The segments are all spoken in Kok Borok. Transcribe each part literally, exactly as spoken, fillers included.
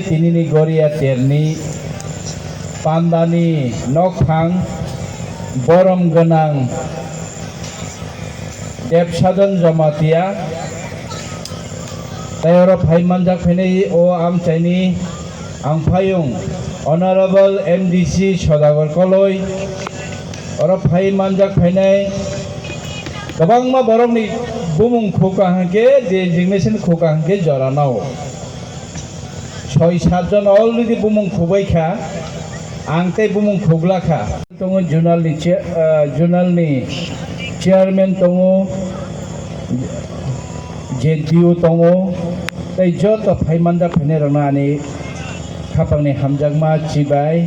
Tinini Goria terni pandani nokphang borom gwnang Debsadon Jamatia, tei oro phai manjak phainai o amchaini ang phayung Honorable M D C Sodagar Koloi, oro phai manjak phainai kwbangma borokni bumung khukha hwnkhe designation khukha hwnkhe jora nao. Soi satjon already bumung khukbai kha, ang tei bumung khukla kha. Tongo zonal ni chair, ah, zonal ni chairman tongo, Z D O tongo, tei joto phai manjak phainai rokno ani khapang ni hamjakma chibai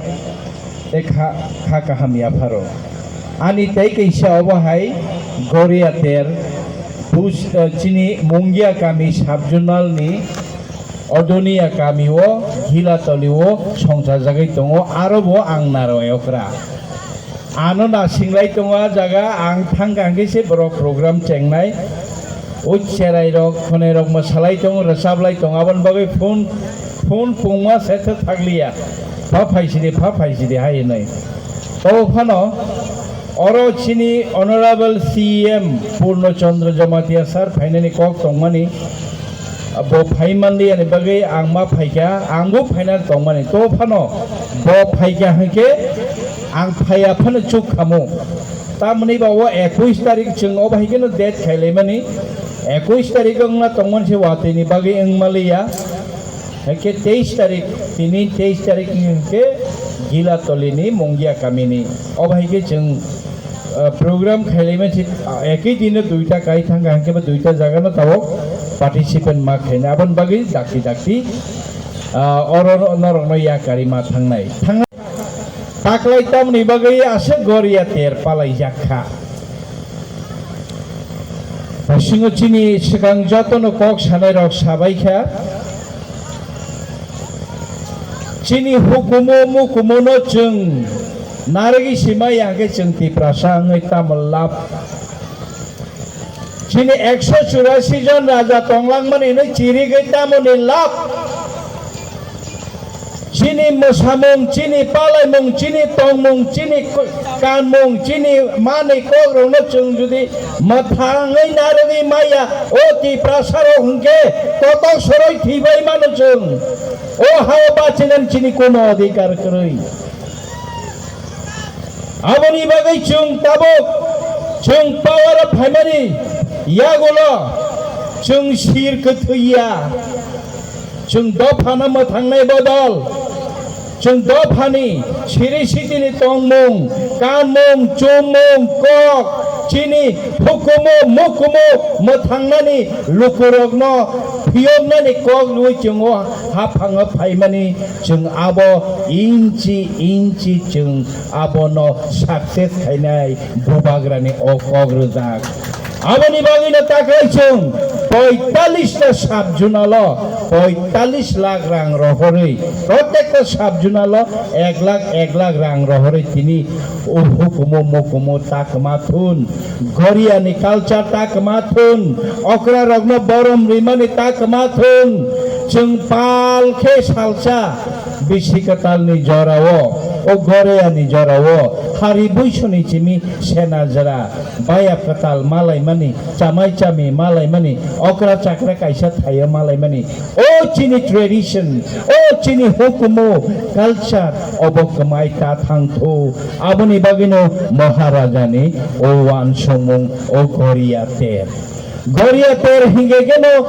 tei kha, kha kaham yapharo. Ani tei kaisa obo hai Goria ter, Pus-, ah, chini Mungia kami sub zonal ni Odonia kami o Gilatoli o songchajagwi tongo, aro bo ang Narwai okra. Ano nasinglai tongo a jaga, ang thangkha hwnkhe se borok program chengnai. O cherai rok, khonai rok mwsalai tongo, rwchaplai tongo, aboni bagwi phone, phone pungma se thakliya. Pha phaisidi, pha phaisidi hai hwnwi. Tei phano oro chini Honorable C E M Purno Chandra Jamatia sir phainani kok tongmani, bo phai manliya ni bagwi ang ma phaikha, ang bo phaina tongmani. Tei phano bo phaikha hwnkhe ang phaiya phano chuk khamu. Tamoni ba o ekush tarik chwng obo hai kheno date khailaimani. Ekush tarik wngna tongmani se watwi ni bagwi wngmaliya. Hwnkhe teis tarik, tini teis tarik ni hwnkhe Gilatoli ni Mungia kami ni. Obo hai khe chwng, ah, program khailaimani se, ah, ekhi dino duita kai thangkha, hwnkhe bo duita jaga no tabok participant ma khaina. Aboni bagwi dakti dakti, ah, oro norok no yakarwi ma thangnai. Thang-, taklai tamni bagwi aswk Goria ter palaijak kha. Bisingo chini swkang jotono kok sanai rok sabai kha. Chini hukumu mukumu no chwng narwgwi sima ya hwnkhe chwng Tiprasa wngwi tamo lab. Chini ekso churasi jon raja tonglangmani hwnwi chirigwi tamoni lab. Chini mwsamung, chini palaimung, chini tongmung, chini ko-, kanmung, chini manwi kokrokno chwng jodi mwthangwi narwgwi maya, o Tiprasarok hwnkhe kotok soroi thwibai mano chwng. O hao bachinani chini kuno adhikar kwrwi. Aboni bagwi chwng tabuk chwng power o phaimani yagulo chwng sir kwthwi ya. Chwng dophano mwthangnai bodol chwng dophani siri sitini tongmung, kanmung, chummung, kok, chini hukumu mukumu mwthangnani lukurokno phiyoknani kok rwui chwng o haphango phaimani. Chwng abo inchi inchi chwng abono success khainai bubagrani o kok rwjak. Aboni bagwino takhai chwng poitallis ta sub zonal o poitallis lakh rang rohorwi, protekta sub zonal o ek lakh ek lakh rang rohorwi tini o hukumu mukumu ta kwma thun. Goria ni culture ta kwma thun, okra rokno borom rimani ta kwma thun. Chwng pal khe salsa bisi kwtal ni jora o, o Goria ni jora o hari buisu ni simi sena jora baya kwtal malaimani, chamai chami malaimani, okra chakra kaisa thaio malaimani. O chini tradition, o chini hukumu, culture, obo kwmai ta thangthu. Aboni bagwino Maharaja ni o uansukmung, o Goria ter. Goria ter hingke keno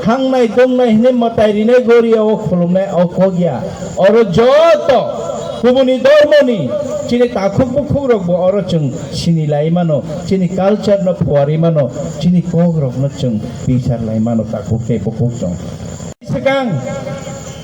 hangnai dongnai hwnwi mwtai rinai Goria o khulumnai o kok ya. Oro joto kubuni dormoni chini takhuk bukhuk rokbo oro chwng sini lai mano, chini culture no phuarwi mano, chini kok rokno chwng bichar lai mano takhuk tei bukhuk chwng. Swkang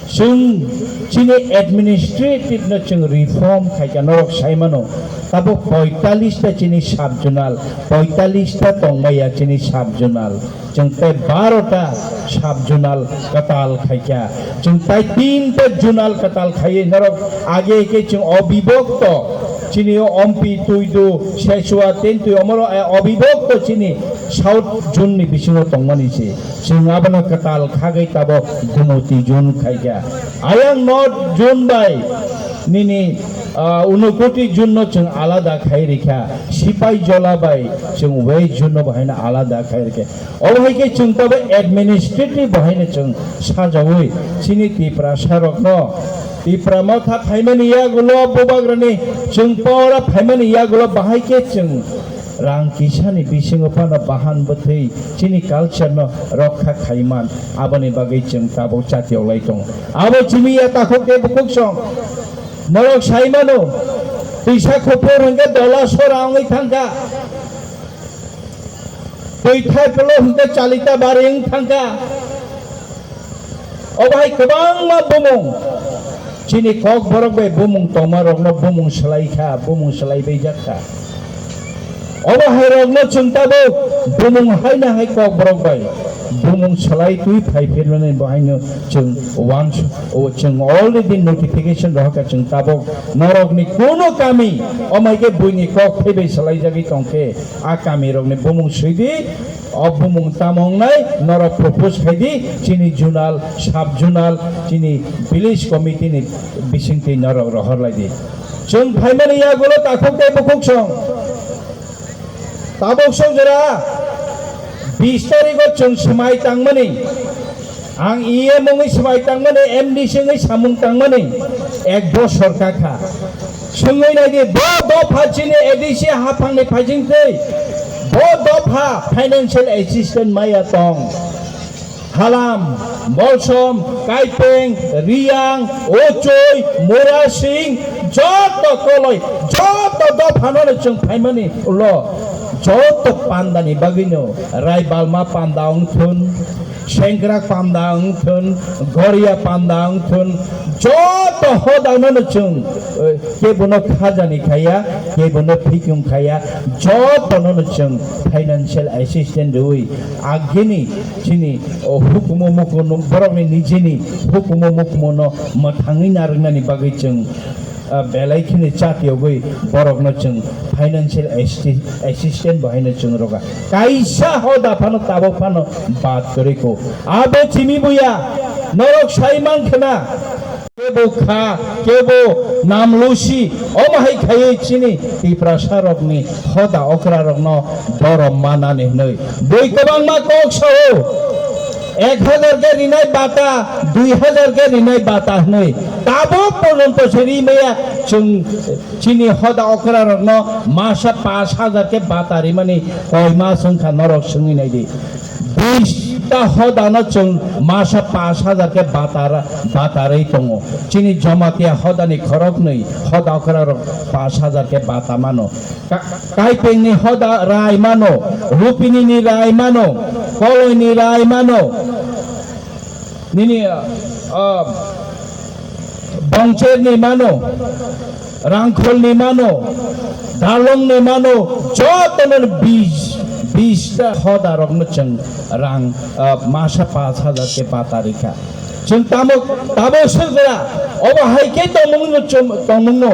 chwng chini administrative no chwng reform khaikha norok sai mano, tabuk poitallis ta chini sub zonal, poitallis ta tongmaya chini sub zonal, chwng tei baro ta sub zonal kwtal khaikha, chwng tei tin ta zonal kwtal khaiwi norok age khe chwng obibokto chini o Ompi, Tuidu, Sechua, Tentui omoro, eh, obibokto chini South zone ni bisingo tongmani se, chwng abono kwtal khagwi tabo Gumuti zone khaikha. Ayang North zone bai nini, ah, Unakoti zone no chwng alada khai rikha, Sipai Jola bai chwng West zone no bahaino alada khai rikha. Obo hai khe chwng tabo administrative bahaino chwng sajawi chini Tiprasa rokno, Tipra Motha phaimani yagulo, bubagrani chwng pora phaimani yagulo bahai khe chwng rang kisani bisingo phano bahan bwthwi chini culture no rokha khaiman, aboni bagwi chwng tabuk chatiyoklai tongo. Abo chini ya takhuk tei bukhuk song norok saimano, twisa khupur hwnkhe dola sora wngwi thangkha, twi thai polo hwnkhe chalita bari wng thangkha. Obo hai kwbangma bumung, chini Kokborok bai bumung tongma rokno bumung swlai kha, bumung swlai bai jak kha. Obo hai rokno chwng tabuk bumung hai na hai Kokborok bai bumung swlai twi phai phirmani bo haino chwng once, o chwng already notification rohor kha chwng tabuk norokni kuno kami omai khe buini kok phai bai swlai jagwi tong khe a kami rokni bumung swi di. O bumung tamo wngnai norok propose khai di, chini zonal, sub zonal, chini village committee ni bisingtwi norok rohor lai di. Chwng phaimani yagulo takhuk tei bukhuk song. Tabuk sok jora bis tarigo chwng swmai tangmani. Ang E M wngwi swmai tangmani, M D C wngwi samung tangmani ek bosor kakha. Swngwi naidi, bo dopha chini A D C haphangni phaisingtwi bo dopha financial assistance maya tong? Halam, Molsom, Kaipeng, Riyang, Ochoi, Murasing, joto Koloi, joto dophano chwng phaimani ulo joto pandani bagwino Raibalma panda wngthun, Sengkrak panda wngthun, Goria panda wngthun, joto hodanono chwng, eh, kebono khajani khaiya, kebono phikung khaiya, jotonono chwng financial assistance rwui agini chini, oh, hukumu mukumu borokni nijini hukumu mukumuno mwthangwi narwknani bagwi chwng ah, belai kheno chak yogwi borokno chwng financial assi-, assistance bo haino chwng rwkha. Kaisa hoda phano tabuk phano bad kwrwi kho. Abo chimi buya norok sai man khna. Kebo kha, kebo namlusi, omo hai khaiwi chini Tiprasa rokni hoda okra rokno borom manani hwnwi. Bui kwbangma kok sao. Ek hajar khe rinai bata, dui hajar khe rinai bata hwnwi tabuk porjonto se ri maya chwng chini hoda okra rokno masa pash hajar khe bata rimani koi mas wngkha norok swngwi naidi. Bista hodano chwng masa pash hajar khe bata ra-, bata rwi tongo. Chini Jamatia hodani khoroknwi hoda okra rok pash hajar khe bata mano. Ka-, Kaipengni hoda rai mano, Rupinini rai mano, Koloini rai mano, nini, ah, Bongcherni mano, Rangkholni mano, Dalongni mano, jotono bis, bista hoda rokno chwng rang, ah, masa pash hajar khe bata rikha. Chwng tamo, tamo swkra, obo hai khe tongmungno chwng, tongmungno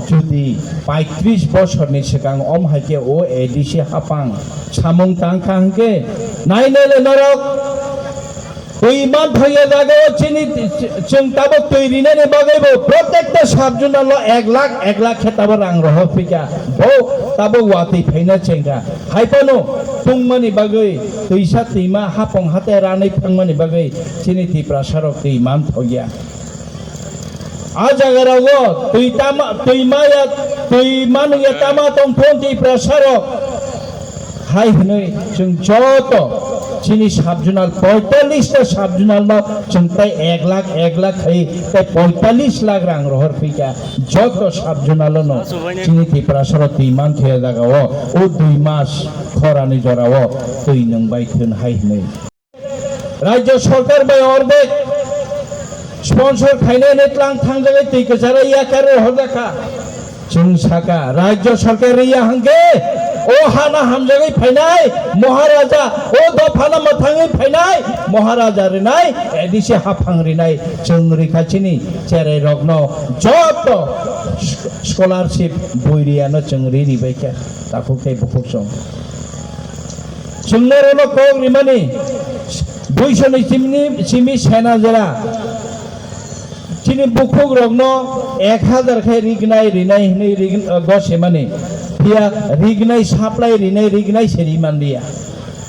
jodi paitris bosorni swkang om hai khe o A D C hapang samung tang kha hwnkhe, nai nai le norok twi man thangya jagao chini, chwng tabuk twi rinani bagwi bo protekta sub zonal o ek lakh, ek lakh khe tabuk rang rohor phika, bo tabuk watwi phaina chengkha. Hai phano tungmani bagwi, twisa twima hapong hatai ranwi thangmani bagwi chini Tiprasa rok twi man thokya. A jaga rogo twi tama, twi maya, twi manungya tama tongthon Tiprasa rok. Hai hwnwi chwng joto chini sub zonal, poitallis ta sub zonal no chwng tai ek lakh, ek lakh khai tai poitallis lakh rang rohor phika. Joto sub zonal no chini Tiprasa rok twi man thokya jaga o, o dui mas khorani jora o twi nwng bai thun hai hwnwi. Rajya sorkar bai ordek sponsor khainai hwnwi tlang thangjagwi twi kwcharo yakar rohorjakha. Chwng sakha, Rajya sorkar riya hwnkhe o hana hamjagwi phainai Maharaja, o dophano mwthangwi phainai Maharaja rinai, A D C haphang rinai, chwng rikha chini cherai rokno joto scholarship bui riyano chwng ri ribaikha, takhuk tei bukhuk song. Chwng norokno kok rimani, duiso ni simi, simi sena jora. Chini bukhuk rokno ek hazar khe rignai rinai hwnwi rig-, uh, gosimani. Phiya rignai supply rinai rignai se rimanliya.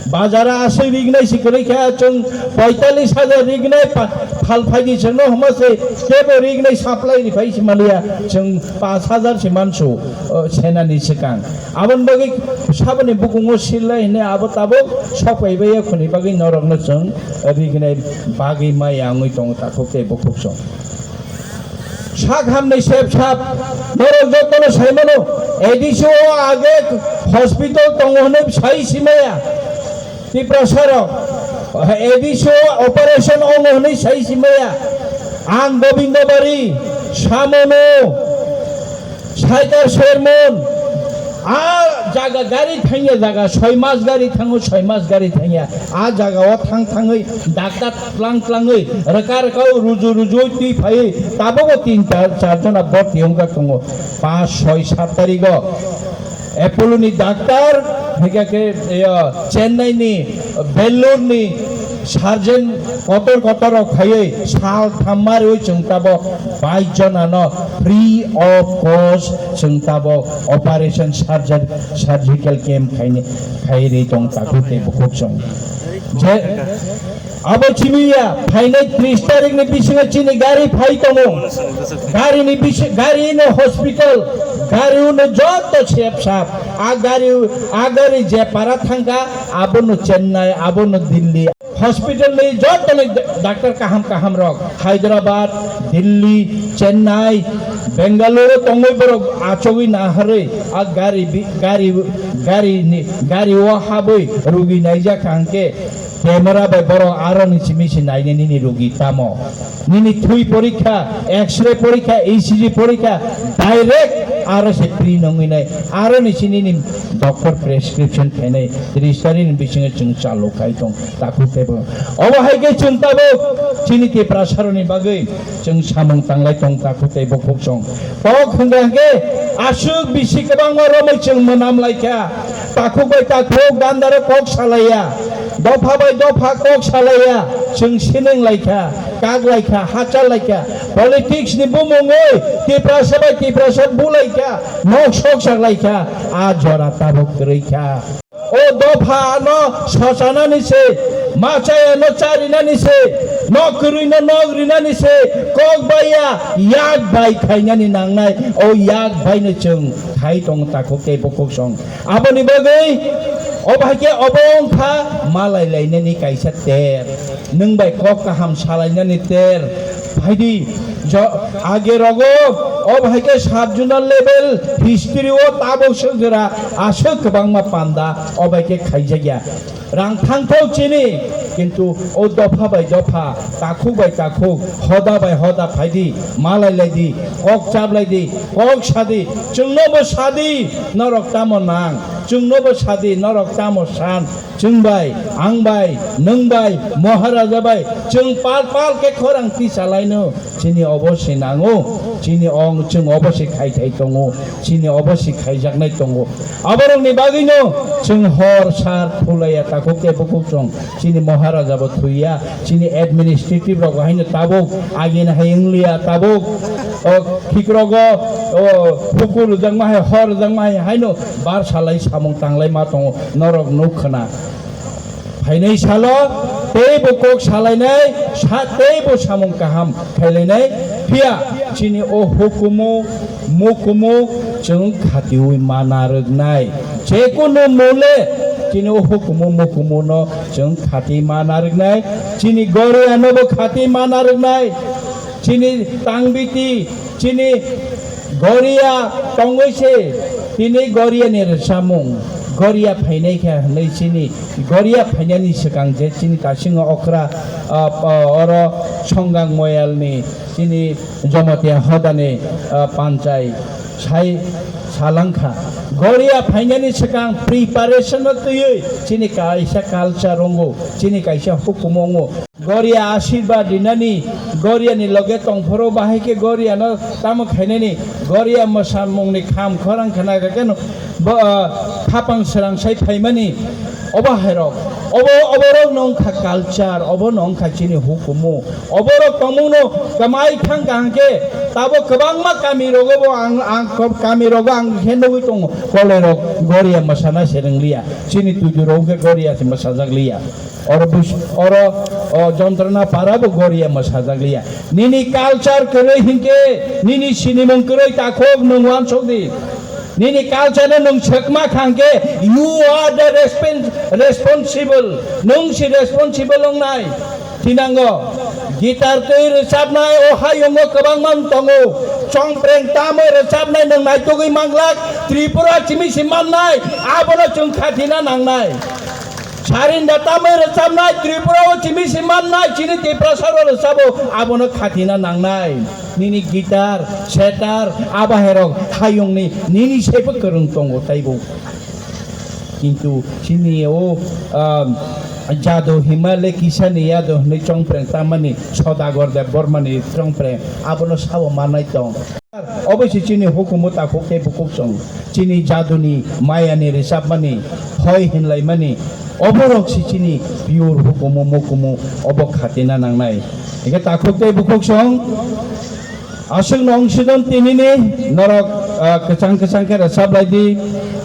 Bazara aswk rignai se kwrwi kha chwng poitallis hajar rignai pa-, phal phaidi chwngno hwnma se kebo rignai supply riphai se manliya chwng pash hajar se mansu, uh, senani swkang. Aboni bagwi saboni bukungo sillai hwnwi abo tabuk sok paibai ya khuni bagwi norokno chwng rignai bagwi maya wngwi tongo takhuk tei bukhuk chwng. Sak hamni sep sap norok jotono saimano A D C o age hospital tongo hwnwi sai simaya. Tiprasa rok A D C o operation ongo hwnwi sai simaya. Ang Gobindabari, Samono, Saikar Sermon, a jaga gari thangya jaga, soi mas gari thango, soi mas gari thangya. A jaga o thang thangwi daktar tlang tlangwi rwka rwka o ruju ruju twi phaiwi tabuk o tin char, char jona borti wngkha tongo. Pas, soi, sat tarik o Apollo ni daktar, hingkha khe, yo, Chennai ni, Bangalore ni surgeon kotor kotor rok phaiwi sal thamma rwi chwng tabuk bais jona no free of cost chwng tabuk operation surgery, surgical camp khaini, khairi tong takhuk tei bukhuk chwng. Je, abo chini ya, phainai tris tarik ni bisingo chini gari phai tongo. Gari ni bisi-, gari no hospital, gari no joto sep sap. A gari, a gari je para thangka, abo no Chennai, abo no Delhi. Hospital ni joto ni doctor kaham kaham rok, Hyderabad, Delhi, Chennai, Bengaluru tongwi borok achogwi naharwi, a gari bi-, gari, gari ni, gari o habwi rugi naijak hangke, camera bai borok aro ni simi se nainai nini rugi tamo. Nini thui porikha, X-ray porikha, E C G porikha, direct aro se print wngwi nai. Aro ni sini ni doctor prescription khainai, tris tarik ni bisingo chwng chalu khai tong, takhuk tebo. Obo hai khe chwng tabuk chini Tiprasa rokni bagwi chwng samung tanglai tong, takhuk tei bukhuk chwng. Kok hwnkha hwnkhe aswk bisi kwbangma romwi chwng mwnam lai kha. Takhuk bai takhuk gandaro kok salaiya, dopha bai dopha kok salaiya, chwng sineng lai kha, kak lai kha, hachal lai kha. Politics ni bumungwi Tiprasa bai Tiprasa bulai kha, nok sok sak lai kha, a jora tabuk kwrwi kha. O dopha no sochanani se, machaya no charinani se, nok kwrwi no nok rinani se, kok bai ya, yak bai khainani nangnai, o yak bai no chwng khai tong takhuk tei bukhuk song. Aboni bagwi, o bahai khe obo wngkha malai lainani kaisa ter. Nwng bai kok kaham salainani ter. Phaidi, jo-, age rogo, o bahai khe sub-zonal level history o tabuk swk jora aswk kwbangma panda o bai khe khaijakya. Rang thangthok chini, kintu o dopha bai dopha, takhuk bai takhuk, hoda bai hoda phaidi, malai laidi, kok chaplaidi, kok sadi, chwngno bo sadi, norok tamo nang, chwngno bo sadi, norok tamo san, chwng bai, ang bai, nwng bai, Maharaja bai, chwng pal pal khe khorang tisalaino, chini obo se nango, chini ong, chwng obo se khai thai tongo, chini obo se khaijaknai tongo. Aborokni bagwino chwng hor sar thulaiya takhuk tei bukhuk chwng. Chini Maharaja bo thwiya, chini administrative rok haino tabuk agini hai wngliya tabuk. O khikrogo, o hukur rwjakma hai, hor rwjakma hai, haino bar salai samung tanglai ma tongo, norok nuk khna. Phainai salo teibo kok salainai, sa-, teibo samung kaham khailainai, phiya chini o hukumu, mukumu chwng khatiui mana rwknai. Jekunu mole chini o hukumu, mukumu no chwng khati mana rwknai, chini goriya no bo khati mana rwknai, chini tangbiti, chini goriya tongwi se, tini goriya ni rwchapmung, goriya phainai kha hwnwi chini goriya phainani swkang je chini kasingo okra, ah, ah, oro Songang Moyal ni chini Jomotia Hoda ni, ah, panchai sai salangkha. Goriya phainani swkang preparation no twiwi chini kaisa culture wngo, chini kaisa hukumu wngo. Goriya ashirbad rinani, goriya ni loge tongphuru bahai khe goriya no tamo khainani, goriya mwsamung ni kham khorang khna khe no bo, ah, khapang srang sai phaimani. Obo hairok, obo, oborok no wngkha culture, obo no wngkha chini hukumu. Oborok tongmungno kwmai thang kaham khe, tabo kwbangma kami rogo bo ang, ang, kami rogo ang khe nugwi tongo, koloi rok goria mwsana se rwngliya, chini tuju rok khe goria se mwsajak liya. Oro bus-, oro, o, Jontrona para bo goria mwsajak liya. Nini culture kwrwi hinkhe, nini sinimung kwrwi takhuk nwng uansuk di. Nini culture no nwng swkma khangkhe, you are the respon-, responsible. Nwng si responsible wngnai. Thinango guitar twi rwchapnai o hayungo kwbangma tongo. Chongpreng tamwi rwchapnai nwng naitugwi manglak. Tripura chimi si mannai. Abono chwng khatina nangnai. Sarinda tamwi rwchapnai Tripura o chimi si mannai, chini Tiprasa ro rwchabo, abono khatina nangnai. Nini guitar, setar, abaherok hayungni nini saibo kwrwng tongo taibo. Kintu chini o, um, jadu himale kisani yadu hwnwi chongpreng tamani Sodagar Debbarmani chongpreng abono sabo manai tong. Obo se chini hukumu takhuk tei bukhuk song, chini jaduni mayani rwchapmani, hoi hinlaimani, oborok se chini pure hukumu mukumu obo khatina nangnai. Hingkhe takhuk tei bukhuk song, aswk nong sidon tinini norok, ah, kwchang kwchang khe rwchap lai di,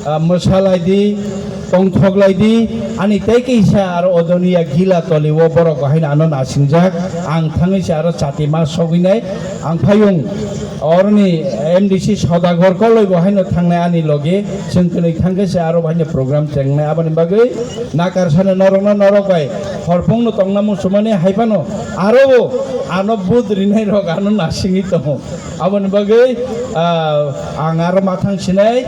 ah, mwsa lai di, tongthok lai di, ani tei kisa aro odoniya gila toli o borok haino ano nasingjak, ang thangwi se aro chati ma sogwi nai. Ang phayung oroni M D C Sodagar koloi bo haino thangnai ani loge, chwng kwnwi thangkhe se aro bo haino program chengnai. Aboni bagwi nakar sano norokno norok bai horphongno tongna muchumani hai phano aro bo ano vote rinai rok ano nasingwi tongo. Aboni bagwi, ah, ang aro mathang sinai,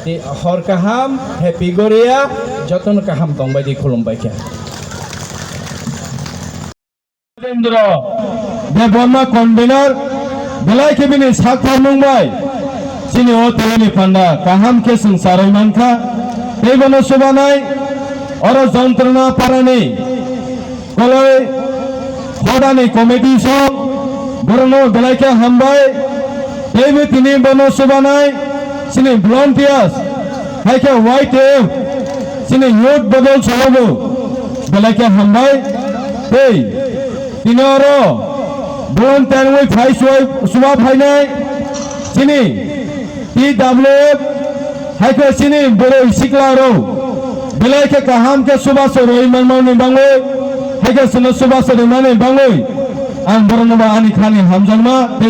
ti-, hor kaham, happy Goria, jotono kaham tongbai di, khulumbai khe. Rajendra Debbarma convener, belai khe bini sakthar nung bai chini o tongni panda kaham khe swng charwi mankha. Tei bono chubanai oro Jontrona parani koloi khodani committee song borokno belai khe hambai. Teibo tini bono chubanai chini volunteers, hai khe Y T F, chini youth bodol salobo belai khe hambai. Tei tini oro volunteer wngwi phai chubai, chuba phainai chini T W F, hai khe chini boroi sikla rok belai khe kaham khe chubachu rwi manmani bangwi, hai khe chwngno chubachu rwmani bangwi ang borokno bo ani khani hamjakma tei